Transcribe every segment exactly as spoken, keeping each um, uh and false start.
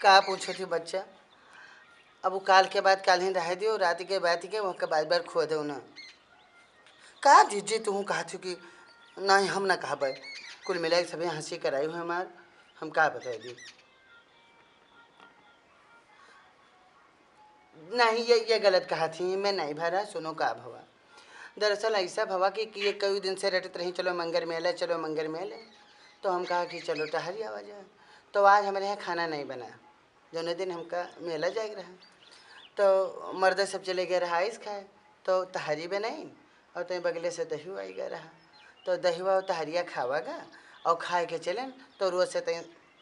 का पूछो थी बच्चा? अब वो काल के बात काल ही रह दियो, रात के बात के वहाँ के बार बार खो दो ना। का जीजी तू कहत हो कि नहीं, हम ना कहबे। कुल मिला के सभी हंसी कराई हुए हमार, हम का बताई दी। नहीं, ये, ये गलत कहत ही, मैं नहीं भरा, सुनो का भवा। दरअसल ऐसा भवा कि, कि ये कई दिन से रटत रही, "चलो मंगर मेले, चलो मंगर मेले।" तो हम कहा कि चलो टहरी आवा जाए। तो आज हमारे यहाँ खाना नहीं बना, जौने दिन हमका मेला जाए के रहा। तो मर्द सब चले गए रहा आइस खाए, तो तहरी बनाई और तई बगले से दही आई गए रहा। तो दहिवा और तहरिया खावा गा और खाए के चलेन, तो रोज से तई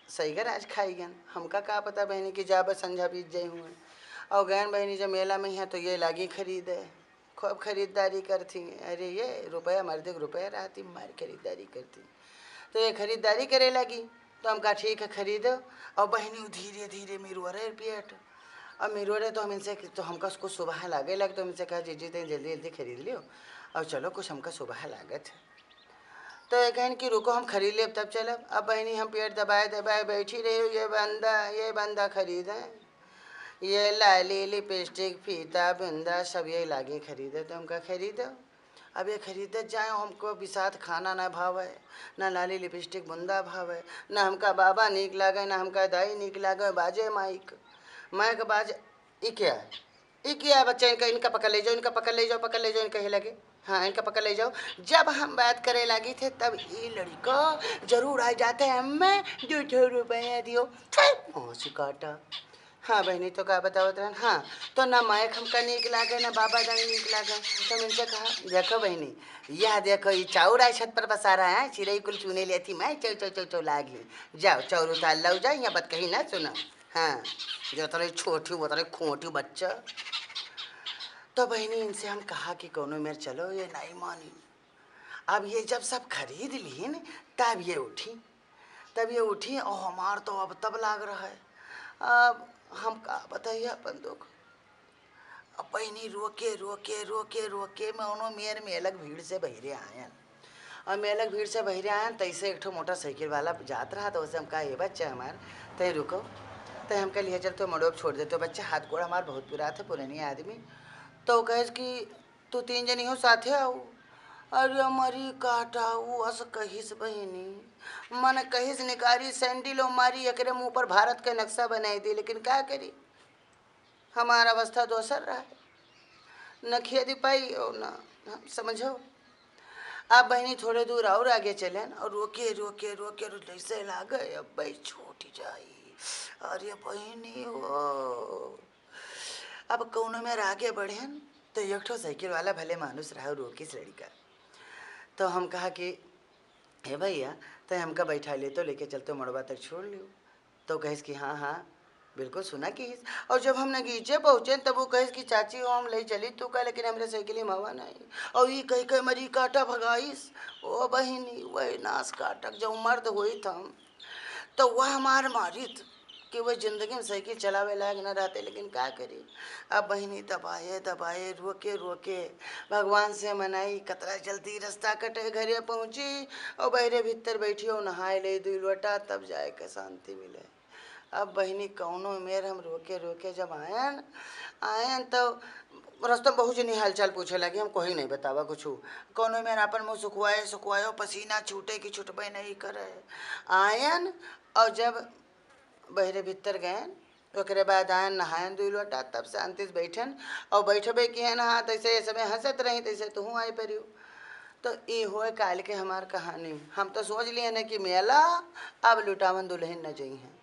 सही गर आज खाई गन। हमका का पता बहनी कि जाब संझा बीत जाई हुए। और गयन बहनी जब मेला में है तो ये लागी खरीदे, खूब खरीदारी करती। अरे ये रुपया, मर्दे के रुपया रहती, मार खरीदारी करती। तो ये खरीदारी करे लागी, तो हम कहा ठीक है खरीदो। और बहनी वो धीरे धीरे मिरुअरे पेट, और मिरुअरे तो हम इनसे, तो हमका उसको सुबह लागे लग, तो हम इनसे कहा जीजी तई जल्दी जल्दी खरीद लियो और चलो कुछ हमका सुबह लागत है। तो ये कहन कि रुको हम खरीद लेब तब चलब। अब बहनी हम पेट दबाए दबाए बैठी रही, ये बंदा, ये बंदा खरीदे, ये लाली, लिपस्टिक, फीता, बिंदा सब ये लागी खरीदे, तो हमका खरीदो। अब ये खरीदत जाए, हमको बिसात खाना ना भावे, ना लाली लिपस्टिक बुंदा भावे, ना हमका बाबा नीक लागे, ना हमका दाई नीक लागे, बाजे माइक, माइक बाजे। ई क्या है? ई क्या है बच्चा? इनका, इनका पकड़ ले जाओ, इनका पकड़ ले जाओ, पकड़ ले जाओ, इनका ही लगे। हाँ, इनका पकड़ ले जाओ। जब हम बात करे लागी थे, तब ई लड़का जरूर आ जाते हैं, "अम्मा, दो ठो रुपया दियो।" छे, मौसी काटा। हाँ बहनी, तो का बतावत रहन? हाँ, तो ना माइक हमका नीक लागे, ना बाबा दाई नीक लागे। तो हम इनसे कहा, "देखो बहनी, यह देखो, ये चाउर आए छत पर पसारा है, चिड़ई कुल चुने लेती, मैं चौ, चौ, चौ, चौ लागी। जाओ, चाउर उतार लाओ, जाओ, यहाँ बात कही ना सुनो।" हाँ, जो तरह छोटी, वो तरह खोटी बच्चा। तो बहनी, इनसे हम कहा कि कोनो मेर चलो, ये नहीं मानी। अब ये जब सब खरीद लीन, तब ये उठी, तब ये उठी और हमार तो अब तब लाग रहा है। अब हम का बताइए अपन दुख। अब बहनी रोके, रोके, रोके, रोके, मैं उन्हों मेर मेलक भीड़ से बहिरे आयन। और मेलक भीड़ से बहिरे आयन, तैसे एक ठो मोटरसाइकिल वाला जात रहा, तो उसे हम कहा, "ये बच्चा हमार, तय रुको, तय हमका लिहे चल, तो मड़ोब छोड़ दे, तो बच्चा हाथ गोड़ हमार बहुत पिरात है, पुरानी आदमी।" तो कहे कि, "तू तीन जनी हो साथे आओ।" अरे हमारी काटा, वो अस कहिस बहिनी, मन कहिस निकारी सैंडिल और मारी एकरे मुंह पर भारत के नक्शा बनाई दी, लेकिन का करी, हमार अवस्था दोसर रहे, न खेदी पाई और न हम समझो। अब बहिनी थोड़े दूर और आगे चलेन और रोके, रोके, रोके, रोके, जैसे लागे अब भाई छूट जाई। अरे बहिनी हो, अब कौनो मेर आगे बढ़ेन तो एक ठो साइकिल वाला भले मानुस रहा, रोकिस लड़िका। तो हम कहा कि, "हे भैया, तय हमका बैठा ले तो लेके चल तो मड़वा तक छोड़ लियो।" तो कहिस कि, "हाँ, हाँ, बिल्कुल सुना किहिस।" और जब हम नगीचे पहुँचे तब वो कहिस कि, "चाची हो हम ले चली तू का, लेकिन हमरे साइकिल में हवा नहीं।" और ये कह के मरी काटा भगाइस। ओ बहिनी, वही नास काटक जो मर्द होइत हम, तो वह हमार मारित कि वह जिंदगी में साइकिल चलावे लायक न रहते, लेकिन का करी। अब बहिनी दबाए दबाए, रोके रोके, भगवान से मनाई, कतरा जल्दी रास्ता कटे, घरे पहुँची और बहरे भीतर बैठी और नहाए ले दुई लोटा, तब जाए के शांति मिले। अब बहिनी कौनो मेर हम रोके रोके जब आयन, आयन तो रास्ता में बहुत जनी हालचाल पूछे लगी, हम कोई नहीं बतावा कुछ। कौनो मेर अपन मुँह सुखवाए सुखवाए, पसीना छूटे कि छुटबे नहीं करे। आयन और जब बहरे भीतर गयन, ओकरे बाद आयन नहायन दुई लोटा, तब शांति से बैठन और बैठबे किहन, हाँ, तैसे ये समय हंसत रही, तैसे तुहूँ आई परियो। तो ई होए काल के हमार कहानी। हम तो सोच लिए न कि मेला, अब लुटावन दुल्हन न जइहैं।